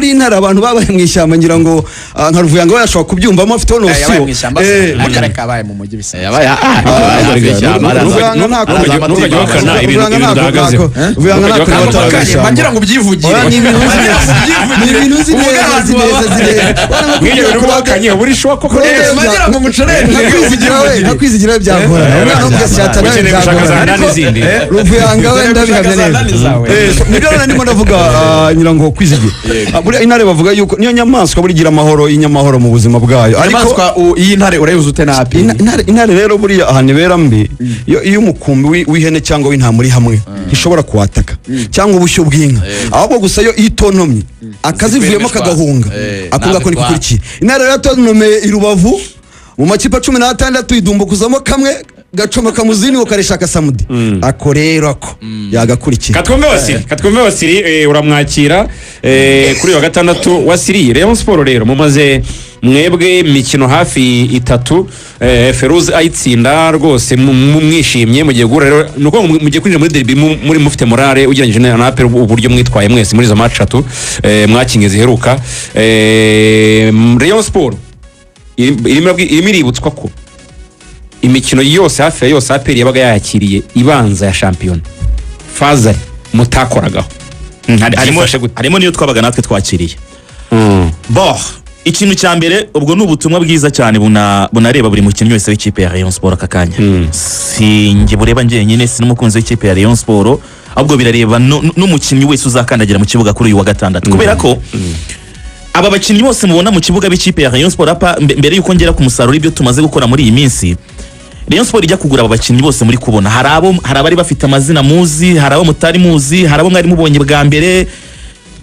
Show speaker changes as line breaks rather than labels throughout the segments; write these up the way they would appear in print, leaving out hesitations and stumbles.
Buriya intare, abantu babaye mu ishyamba, ngira ngo nka Ruvuyanga we yashobora kubyumvamo, afiteho
Yabaye
notion.
mu ishyamba se?
Burya-
Akarere kabaye mu mujyi bisa.
Yabaye hafi y'ishyamba.
Ruvuyanga
Ntukajye uhakana ibintu
Ruvuyanga
ibintu udahagazeho.
Ruvuyanga
Ntukajye
ntabwo
uhakana.
bataraga ishyamba.
Ngira ngo ubyivugire.
Oya, ni ibintu uzi neza, ni ibintu uzi
Uvuga
neza,
abantu
uzi neza, uzi neza.
Mwigeze n'ubuhakanye buri shuwa koko neza.
Bagira ngo mucerere.
Nka Kwizigira we byagorana, umwana wo mu Gasyata nawe
Ukeneye gushaka za
byagorana.
ndani zindi.
Ruvuyanga we ndabihamya neza. So, nibyo rero ndimo ndavuga, ngira ngo Kwizigira. Buriya intare bavuga yuko niyo nyamaswa buriya igira amahoro y'inyamahoro mu buzima bwayo, ariko
Inyamaswa iyi ntare urayibuze ute na APR?
Intare rero buriya ahantu ibera mbi, iyo umukumbi w'ihene cyangwa w'intama uri hamwe, ntishobora kuwataka cyangwa ubushyo bw'inka. Ahubwo gusa yo iyo itontomye akazivuyemo
Zikwemeshwa.
kagahunga, ako ngako niko
Ntabwo
ikurikiye. Intare rero yatontomeye i Rubavu mu makipe 16, idumbukuzamo kamwe, gacomeka mu zindi ngo kareshaka samudi. Ako rero ako yagakurikiye.
Katwumve Wasiri, katwumve Wasiri. Uramwakira kuri uyu wa gatandatu. Wasiri, Rayon Sport rero mumaze mwebwe imikino hafi itatu, Feruzi ayitsinda rwose, mwishimye, mugiye guhura rero, ni ukuvuga ngo mugiye kwinjira muri derby muri mufite morale ugereranyije na APR, uburyo mwitwaye mwese muri izo match eshatu mwakinye ziheruka. Rayon Sport irimo iributswa ko imikino yose, hafi ya yose, APR yabaga yakiriye ibanza ya shampiyona fazari mutakoragaho.
Harimo
Byifashe gute?
Harimo niyo twabaga natwe twakiriye. Bo ikintu cya mbere, ubwo ni ubutumwa bwiza cyane bunareba buri mukinnyi wese w'ikipe ya Rayon Sport aka kanya. Si njye bureba njyenyine, si n'umukunzi w'ikipe ya Rayon Sport, ahubwo birareba n'umukinnyi wese uzakandagira mu kibuga kuri uyu wa gatandatu, kubera ko aba bakinnyi bose mubona mu kibuga b'ikipe ya Rayon Sport, apa mbere yuko ngera ku musaruro w'ibyo tumaze gukora muri iyi minsi, Rayon Sport ijya kugura aba bakinnyi bose muri kubona, hari abari bafite amazina muzi, hari abo mutari muzi, hari abo mwari mubonye bwa mbere.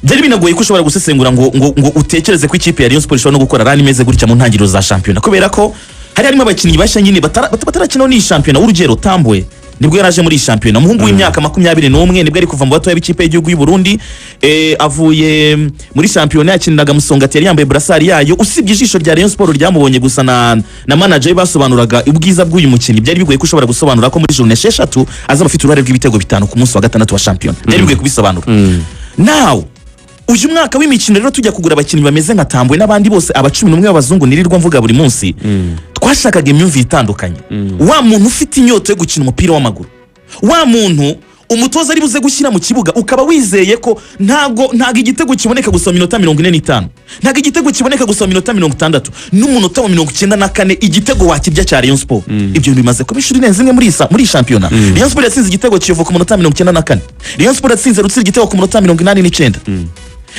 Byari binagoye ko ushobora gusesengura ngo utekereze ko ikipe ya Rayon Sport ishobora no gukora run imeze gutya mu ntangiriro za shampiyona, kubera ko hari harimo abakinnyi bashya nyine batarakinaho n'iyi shampiyona. Urugero Tambwe, nibwo yaraje muri iyi shampiyona, umuhungu w'imyaka 21, nibwo ari kuva mu batoya b'ikipe y'igihugu y'u Burundi, avuye muri shampiyona yakiniraga Musongati, yari yambaye brassard yayo. Usibye ijisho rya Rayon Sport ryamubonye gusa na manager we basobanuraga ubwiza bw'uyu mukinnyi, byari bigoye ko ushobora gusobanura ko muri journée 6 azaba afite uruhare rw'ibitego 5 ku munsi wa gatandatu wa shampiyona. Byari bigoye kubisobanura. Now uyu mwaka w'imikino rero, tujya kugura abakinnyi bameze nka Tambwe n'abandi bose, aba 11 b'abazungu nirirwa mvuga buri munsi, twashakaga imyumvire itandukanye. Wa muntu ufite inyota yo gukina umupira w'amaguru, wa muntu umutoza ari buze gushyira mu kibuga ukaba wizeye ko ntabwo igitego kiboneka gusa mu minota 45, ntabwo igitego kiboneka gusa mu minota 60, n'umunota wa 94 igitego wakirya cya Rayon Sport. Ibyo bintu bimaze kuba inshuro irenze imwe muri iyi shampiyona. Rayon Sport yatsinze igitego Kiyovu ku munota 94, Rayon Sport yatsinze Rutsiro igitego ku munota 89,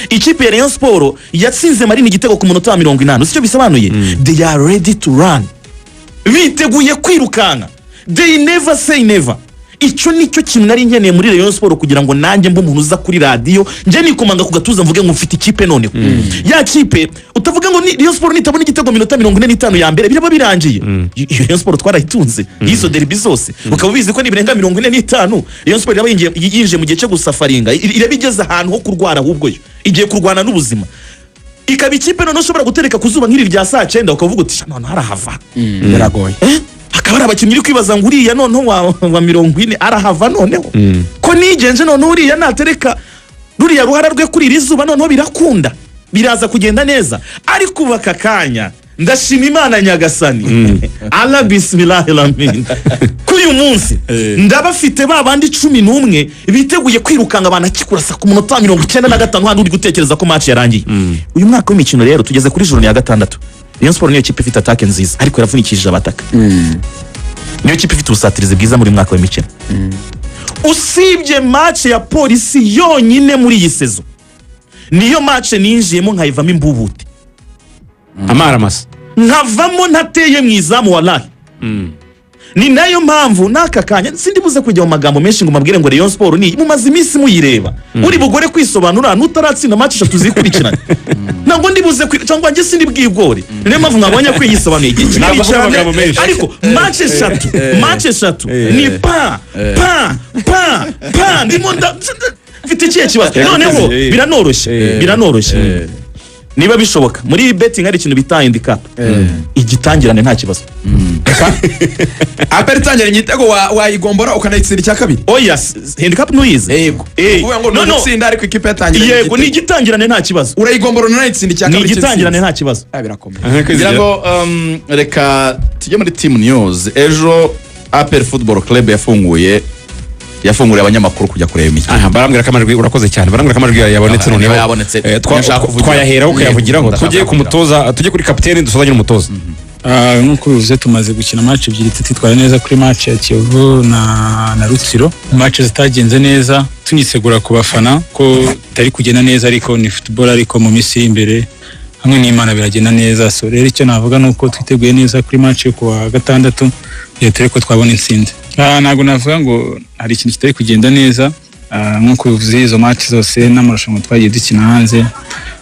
ikipe ya Rayon Sport yatsinze Marine igitego ku munota wa 80. Uzi icyo bisobanuye? They are ready to run, biteguye kwirukanka, they never say never. Icyo nicyo kintu nari nkeneye muri Rayon Sport kugira ngo nanjye mbe umuntu uza kuri radiyo njye nikomanga ku gatuza mvuge ngo mfite ikipe. Noneho ya kipe utavuga ngo ni Rayon Sport nitabona igitego minota 45 ya mbere biraba birangiye. Iyo Rayon Sport twarayitunze y'izo derby zose, ukaba ubizi ko nibirenga 45 Rayon Sport iraba yinjiye mu gihe cyo gusufferinga, iraba igeze ahantu ho kurwara, ahubwo yo igiye kurwana n'ubuzima. Ikaba ikipe noneho ushobora gutereka ku zuba nk'iri rya saa 9 ukavuga uti: "Sha, noneho arahava."
Biragoye.
Hakaba hari abakinnyi uri kwibaza ngo uriya noneho wa 40 arahava, noneho ko nigenje, noneho uriya natereka ruriya ruhara rwe kuri iri zuba, noneho birakunda, biraza kugenda neza. Ariko ubu aka kanya ndashima Imana Nyagasani Allah, bismillahi ramin, ko uyu munsi ndabafite ba bandi 11 biteguye kwirukanka, banakikurasa ku munota wa 95 handi uri gutekereza ko match yarangiye. Uyu mwaka w'imikino rero tugeze kuri journée ya gatandatu, Rayon Sport niyo kipe ifite attaque nziza, ariko yaravunikishije abataka. Niyo kipe ifite ubusatirizi bwiza muri mwaka w'imikino, usibye match ya Polisi yonyine muri iyi saison, niyo match ninjiyemo nkayivamo imbubute.
Amaramasa.
Nkavamo ntateye mu izamu, wallahi. Ni nayo mpamvu n'aka kanya sindi buze kujya mu magambo menshi ngo mbabwire ngo Rayon Sport ni mumaze iminsi muyireba, uri bugore kwisobanura n'utaratsinda match eshatu zikurikiranye. Ntabwo ndi buze cyangwa njye sindi bwigore. Ni nayo mpamvu mwabonye ko yisobanuye igihe kinini
Ntabwo avuga
cyane.
amagambo menshi.
Ariko match eshatu, match eshatu ni pa pa pa pa, ndimo mfite ikihe kibazo noneho? Biranoroshye, biranoroshye. Niba bishoboka, muri betting hari ikintu bita handicap, igitangirane nta kibazo.
APR itangira igitego, wayigombora ukanayitsinda icya kabiri.
Oya, handicap ntuyizi?
Yego.
Eh,
Ukuvuga ngo
no,
ni
no.
ugutsinda, ariko ikipe yatangira.
Yego, ni igitangirane nta kibazo.
Urayigombora unanayitsinda icya
Ni
kabiri.
igitangirane nta kibazo.
Ah, birakomeye.
Ngira ngo reka tujye muri team news. Ejo APR Football Club yafunguriye abanyamakuru kujya kureba imikino.
Aha, barambwira ko amajwi, urakoze cyane, barambwira ko amajwi yabonetse
Niba
noneho.
yabonetse, ndashaka kuvugira.
Twayaheraho ukayavugiraho.
Ndashaka
Tujye ku
kuvugiraho.
mutoza, tujye kuri kapiteni, dusozanye n'umutoza.
Ah, nk'uko bivuze, tumaze gukina match ebyiri tutitwara neza kuri match ya Kiyovu na Rutsiro, match zitagenze neza. Tunisegura ku bafana ko tutari kugenda neza, ariko ni football, ariko mu minsi iri imbere hamwe n'Imana biragenda neza. So rero icyo navuga ni uko twiteguye neza kuri match yo kuwa gatandatu, kugira turebe ko twabona intsinzi. Ah, ntabwo navuga ngo hari ikintu kitari kugenda neza. Ah, nk'uko bivuze, izo match zose n'amarushanwa twagiye dukina hanze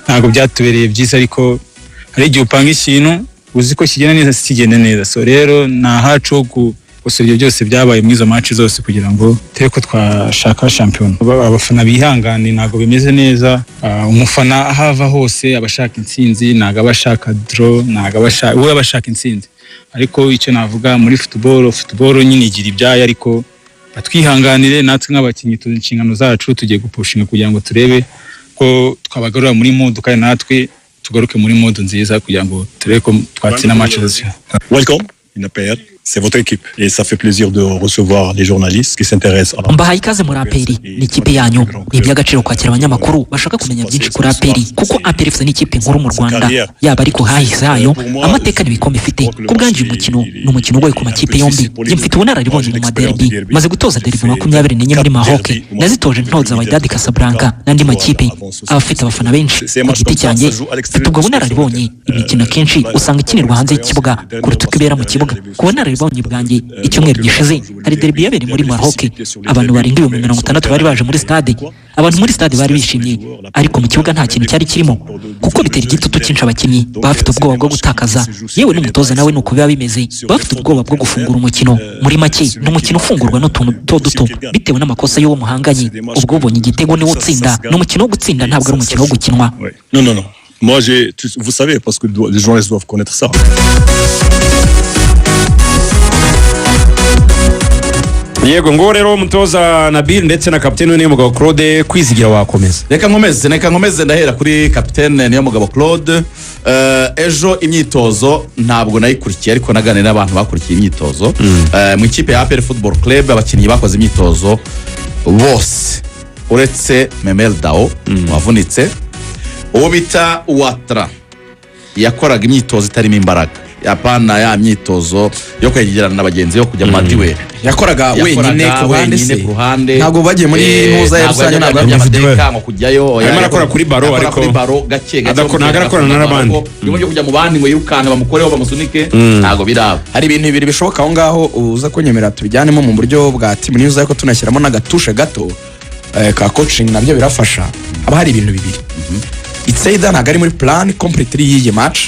ntabwo byatubereye byiza, ariko hari igihe upanga ikintu uzi ko kigenda neza, kigenda neza. So rero ni ahacu ho gukosora ibyo byose byabaye muri izo match zose kugira ngo turebe ko twashaka shampiyona. Abafana bihangane, ntabwo bimeze neza. Ah, umufana aho ava hose aba ashaka intsinzi, ntabwo aba ashaka draw, ntabwo aba ashaka, we aba ashaka intsinzi. Ariko icyo navuga muri football, football nyine igira ibyayo, ariko batwihanganire. Natwe nk'abakinnyi tuzi inshingano zacu, tugiye gupushinga kugira ngo turebe ko twabagarura muri mood, kandi natwe tugaruke muri mood nziza kugira ngo turebe ko twatsinda match zose.
Welcome in APR. C'est votre équipe et ça fait plaisir de recevoir les journalistes qui s'intéressent à la
Mbahaye ikaze muri APR, ni ikipe yanyu. Ni iby'agaciro kwakira abanyamakuru bashaka kumenya byinshi kuri APR, kuko APR FC ni ikipe nkuru mu Rwanda, yaba ariko hahise hayo, amateka n'ibikombe ifite. Ku bwanjye uyu mukino ni umukino ugoye ku makipe yombi. Njye mfite ubunararibonye mu maderbi, maze gutoza derby 24 muri Maroc, nazitoje ntoza Wydad Casablanca n'andi makipe aba afite abafana benshi. Ku giti cyanjye mfite ubwo bunararibonye. Imikino akenshi usanga ikinirwa hanze y'ikibuga kuruta uko ibera mu kibuga. Ku bunararibonye bwanjye, icyumweru gishize hari derby yabereye muri Maroc, abantu barenga 60,000 bari baje muri stade. Abantu muri stade bari bishimye, ariko mu kibuga nta kintu cyari kirimo, kuko bitera igitutu cyinshi abakinnyi. Baba bafite ubwoba bwo gutakaza, yewe n'umutoza nawe ni uko biba bimeze, baba bafite ubwoba bwo gufungura umukino. Muri make ni umukino ufungurwa n'utuntu duto duto bitewe n'amakosa y'uwo muhanganye. Ubwo ubonye igitego niwo utsinda. Ni umukino wo gutsinda, ntabwo ari umukino wo gukinwa.
Ouais. Non, non, non. Moi, vous savez, parce que les journalistes doivent connaître ça.
Yego, ngo rero umutoza Nabil ndetse na kapiteni Niyomugabo Claude Kwizigira, wakomeza.
Reka nkomeze, ndahera kuri kapitene Niyomugabo Claude. Ejo imyitozo ntabwo nayikurikiye, ariko naganiriye n'abantu bakurikiye imyitozo. Mu ikipe ya APR Football Club abakinnyi bakoze imyitozo bose uretse Memel Dao wavunitse. Uwo bita Watra yakoraga imyitozo itarimo imbaraga, apana ya myitozo yo kwegerana na bagenzi, yo kujya mu maduel.
Yakoraga wenyine ku ruhande
wenyine
se?
Ku ruhande.
Ntabwo bagiye muri ntuza ya
ntabwo
rusange,
yajyaga
ntabwo
mu by'amateka ngo kujyayo, oya.
Arimo arakora kuri baro,
Akora
ariko
kuri baro gake gake.
Ntabwo arakorana n'abandi.
Ariko bimwe byo kujya mu bandi ngo yirukanke bamukoreho bamusunike, ntabwo biraba.
Hari ibintu bibiri bishoboka aho ngaho, uza kunyemera tubijyanemo mu buryo bwa team news, ariko tunashyiramo n'agatushe gato ka coaching, nabyo birafasha. Haba hari ibintu bibiri: it's either ntabwo ari muri plan completely y'iyi match,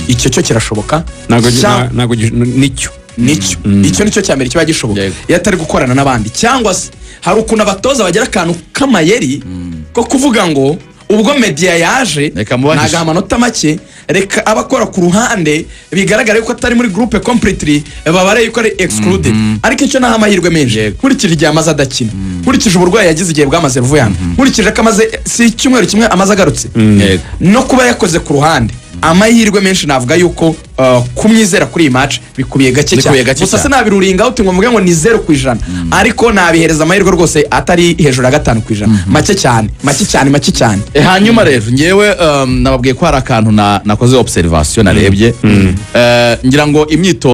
icyo cyo kirashoboka.
Ntabwo ntabwo nicyo.
Nicyo, icyo nicyo cya mbere kiba gishoboka,
Yego.
iyo atari gukorana n'abandi, cyangwa se hari ukuntu abatoza bagira akantu k'amayeri ko kuvuga ngo ubwo media yaje,
Reka mubahishe.
nagaha amanota make, reka abakora ku ruhande bigaragara yuko atari muri groupe completely, babare yuko ari excluded. Ariko icyo naha amahirwe menshi,
Yego.
nkurikije igihe amaze adakina, nkurikije uburwayi yagize igihe bwamaze ruvuyanga, nkurikije ko amaze si icyumweru kimwe amaze agarutse,
Yego.
no kuba yakoze ku ruhande, amahirwe menshi navuga yuko kumwizera kuri iyi match bikubiye gake
Bikubiye
cyane.
gake
Gusa
cyane.
sinabiruringa uti ngo mvuge ngo ni 0%, ariko nabihereza amahirwe rwose atari hejuru ya 5%, make cyane, make cyane, make cyane.
Hanyuma rero ngewe nababwiye ko hari akantu nakoze observation narebye. Ngira ngo imyitozo